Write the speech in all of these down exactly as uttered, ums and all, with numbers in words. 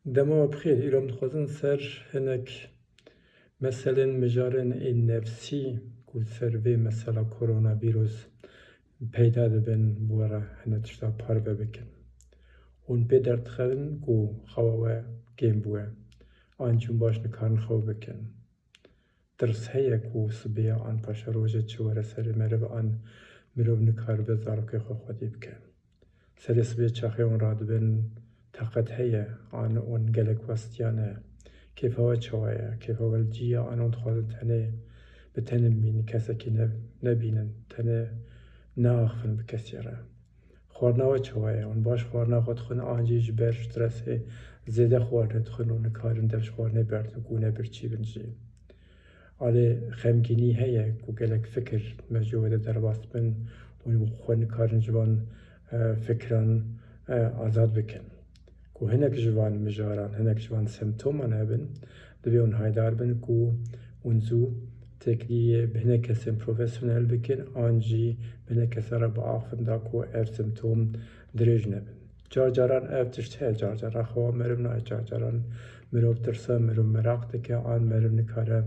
Dema we bi xêr, îro em dixwazin ser hinek meselên mijarên ên nefsî ku ser vê mesela koronavîrus peyda dibin, bi we re hinek tişta parve bikin. Hûn pê derdixevin ku xewa we kêm bûye, an jî hûn baş nikarin xew bikin. Tirs heye ku sibê an paşerojê çi were serê meriv an mirov nikaribe zarokê xwe xwedî bike. Serê sibê çaxê hûn radibin, taqet heye an hûn gelek westiyane. Kêfa we çawa ye? Kêfa we li cî ye an hûn dixwazin tenê bi tenê bimînin, kesekî ne-, nebînin, tenê neaxivin bi kesî re? Xwarina we çawa ye? Hûn baş xwarina xwe dixwin an jî ji ber stresê zêde xwarinê dixwin û nikarin dev ji xwarinê berdin ku nebirçî bin jî? Alê xemgînî heye ku gelek fikir me ji wê de derbas bin û xwe nikarin ji van, e, fikiran, e, azad bikin. Ku hinek ji van mijaran, hinek ji van semptoman hebin, divê hûn haydar bin ku hûn zû têkiliyê bi hinek kesên profesyonel bikin, an jî bi hinek kesa re biaxivin da ku ev semptom dirêj nebin. Car caran ev tişt heye, car caran xewa meriv nayê, car caran mirov tirse, mirov meraq dike, an meriv nikare,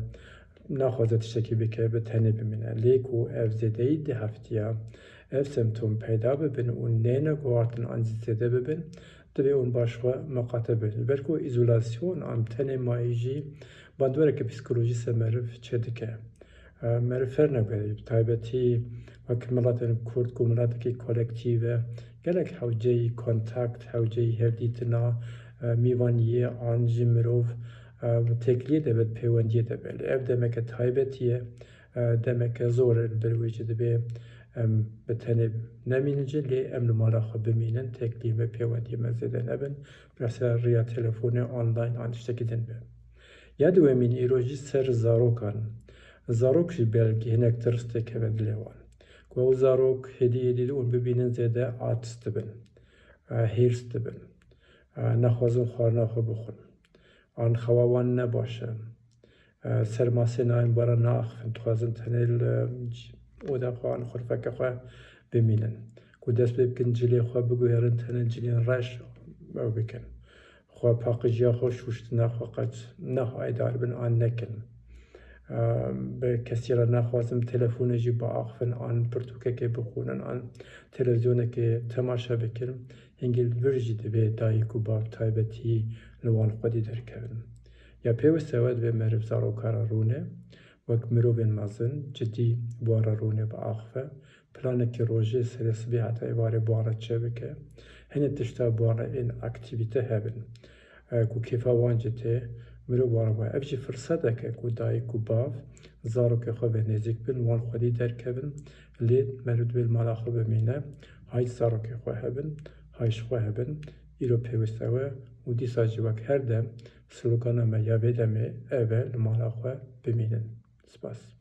naxwaze tiştekî bike, bi tenê bimîne. Lê ku ev zêdeyî di heftiya, ev semptom peyda bibin û neyne guhartin an jî zêde bibin, divê hûn baş xwe miqate bin. Ji ber ku îzolasyon an tenê mayî jî bandoreke psîkolojî ser meriv çêdike. E, meriv fer nebe, bi taybetî wek miletên Kurd ku miletekî kolektîf e, gelek hewceyî kontakt, hewceyî hevdîtina, e, mîvaniyê an jî mirov, e, têkiliyê de be, pêwendiyê de be. Lê ev demeke taybetî ye, e, demeke zor e, li ber wê jî divê em bi tenê nemînin jî, lê em li mala xwe bimînin, têkiliyê me, pêwendiyê me zêde nebin. Mesela riya telefonê online an tiştekî din be. Ya duwemîn îro jî ser zarokan. Zarok jî belkî hinek tirs têkeve dilê wan. Ku ew zarok hêdî hêdî hûn bibînin zêde ars dibin, e, hêrs dibin. E, naxwazin xwarina xwe bixwin. An xewa wan ne baş e. E, ser masê nayên, bi we re naaxivin. Dixwazin tenê li, e, oda xwe an xurfeke xwe bimînin. Ku dest pê bikin cilê xwe biguherin, tenê cilên reş ew bikin. Xwe paqijiya xwe, şûştina xwe qet nehaydar bin an nekin. Em, bi kesî re naxwazim telefonê jî biaxivin an pirtûkekê bixwînin an televîzyonekê temaşe bikin. Hingî li vir jî divê dayik û bav taybetî li wan xwedî derkevin. Ya pêwîst e we divê meriv zaroka re rûne. Wek mirovên mezin, cidî bi wan re rûne, biaxife. Planekî rojê serê sibê heta êvarê bi wan re çêbike. Hinê tişta bi wan re ên aktîvîte hebin, e, ku kêfa wan jî tê, mirov wan re. Ev jî firsetek e ku dayik û bav zarokê xwe ve nêzîk bin, wan xwedî derkevin. Lê meriv divê li mala xwe bimîne, hay zarokê xwe hebin, hay ji xwe hebin. Îro pêwîst ew e û dîsa jî wek her dem slogana me ya vê demê ev e, li mala xwe bimînin. Spas.